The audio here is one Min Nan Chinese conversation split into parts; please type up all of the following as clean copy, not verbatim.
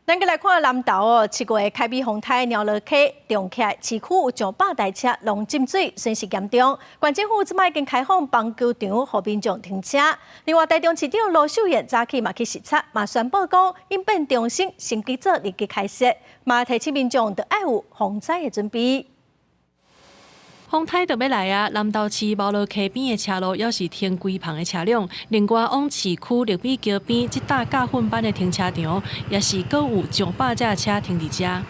咱閣來看南投哦，7月開美風颱鳥落溪漲起來，市區有上百台車攏浸水，損失嚴重。縣政府這擺已經開放棒球場予民眾停車。另外，台中市長盧秀燕早起嘛去視察，嘛宣布講應變中心升級做二級開設，嘛提醒民眾著愛有防災的準備。風颱就欲來啊！南投市茂樂溪邊的車路，猶是停規篷的車輛。另外，往市區綠美橋邊這搭教訓班的停車場，也是閣有上百隻車停佇遮。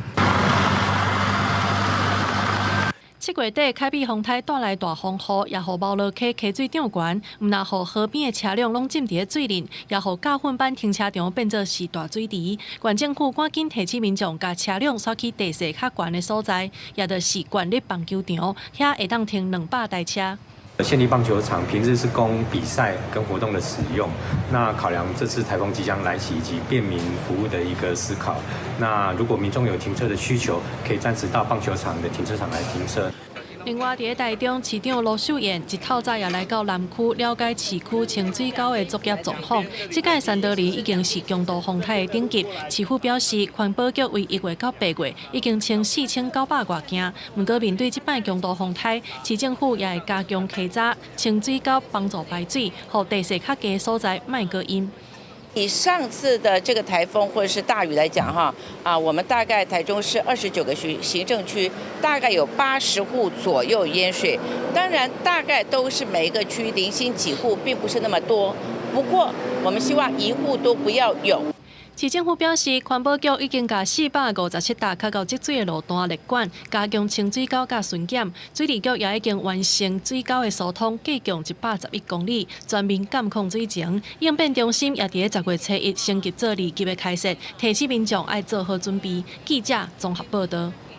7月底，凱美風颱帶來大風雨，也予茂樂溪溪水漲懸，毋但予河邊的車輛攏浸佇咧水裡，也予教訓班停車場變做是大水池。縣政府趕緊提醒民眾，共車輛徙去地勢較懸的所在，也就是縣立棒球場，遐會當停200台車。縣立棒球場平日是供比賽跟活動的使用，那考量這次颱風即將來襲以及便民服務的一個思考，那如果民眾有停車的需求，可以暫時到棒球場的停車場來停車。另外，佇咧台中市長盧秀燕一透早也來到南區了解市區清水溝的作業狀況。這擺珊多利已經是強度風颱的等級。市府表示，環保局為1月到8月已經清4900外件。毋過面對這擺強度風颱，市政府也會加強稽查清水溝，幫助排水，予地勢較低的所在莫閣淹。以上次的這個颱風或者是大雨來講，哈啊，我們大概台中市29個行政區，大概有80戶左右淹水。當然，大概都是每一個區零星幾戶，並不是那麼多。不過，我們希望一戶都不要有。市政府表示，環保局已經共457搭較𠢕積水的路段列管，加強清水溝佮巡檢。水利局也已經完成水溝的疏通，計共111公里，全面監控水情。應變中心也佇咧10月初一升級做二級的開設，提醒民眾愛做好準備。記者綜合報道。